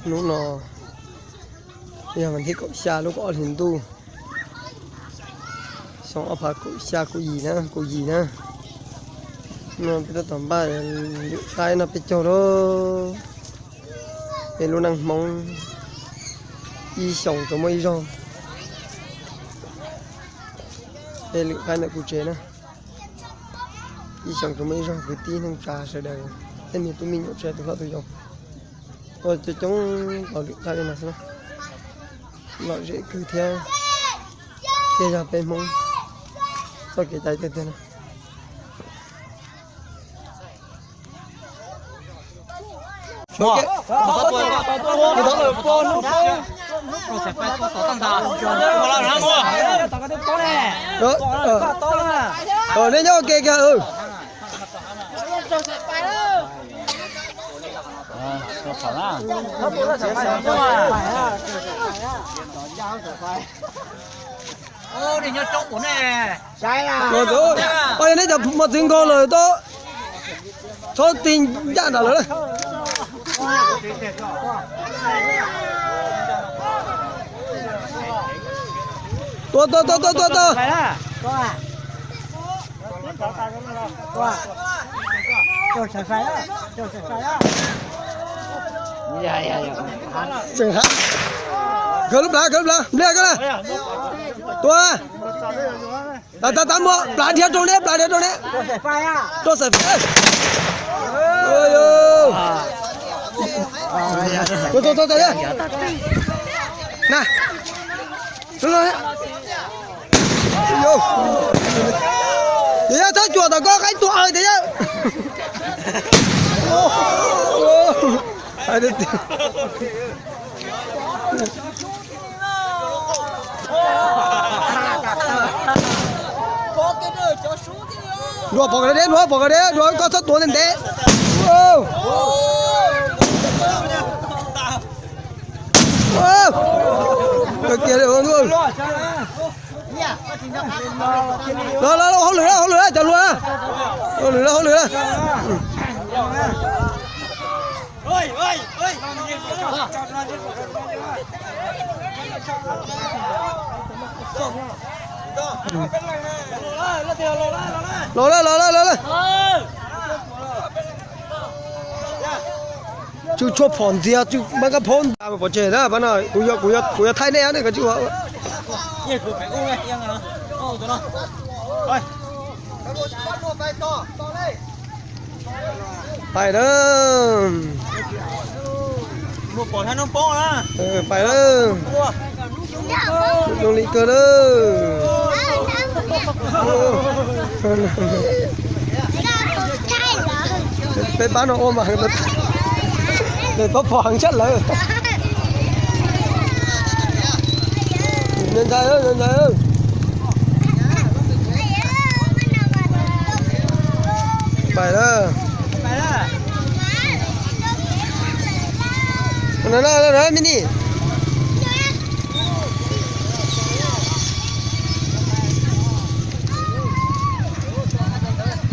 Hnub no yog vas thib kaum xya lub kaum ob hlis ntuj, xyoo ob phav kaum xya, kaum yim na, kaum yim na. No peb tab tom npaj lwm qaib noj peb caug lauj. Peb lub neej Hmoob ib xyoos tsuas muaj ib zaug, peb lwm qaib ntawm kuv tsev na. Ib xyoos tsuas muaj ib zaug kwv tij neej tsa sawv daws, tej me tub me nyuam tsev tus hlob tus yau, ua coob coob los lwm qaib li no xwb na. Lom zem kawg thiab, thiaj yog peb Hmoob txoj kev cai tiag tiag na. Nej nyob ua ke kiag. Yog nej cov mos txwv nkaus lawm, txhob tig ncaj nram lawm. Tua, tua, tua, tua, tua, tua. Tseem hab. Kawg lub plab, kawg lub plab, npliaj kawg na. Tua. Tab tab tab muab plab dhia rau neb, plab dhia rau neb. Rau xaim fab. Tua tua tua tua. Na. Yog txhob cuam tom koj qaib tuag tiag yawg. Duav pom kawg deb, duav pom kawg deb, duav koj txhob tuav ntev ntev. Los los los, hauj lwm, hauj lwm cov hluas, hauj lwm, hauj lwm. Los lawm, los lawm, los lawm. Tsw tshuaj phom ntxiag, tsw mab kab phaub ntxiag pov tseg na, pab no kuv yog, kuv yog thaij nej ne, koj tsw. Pais na. Pais na. Zoo li kawg na. Peb pab no ua mas, peb pab pom heev tshaj lawm. Ntshai, ntshai. Pais na. No no no, Mini.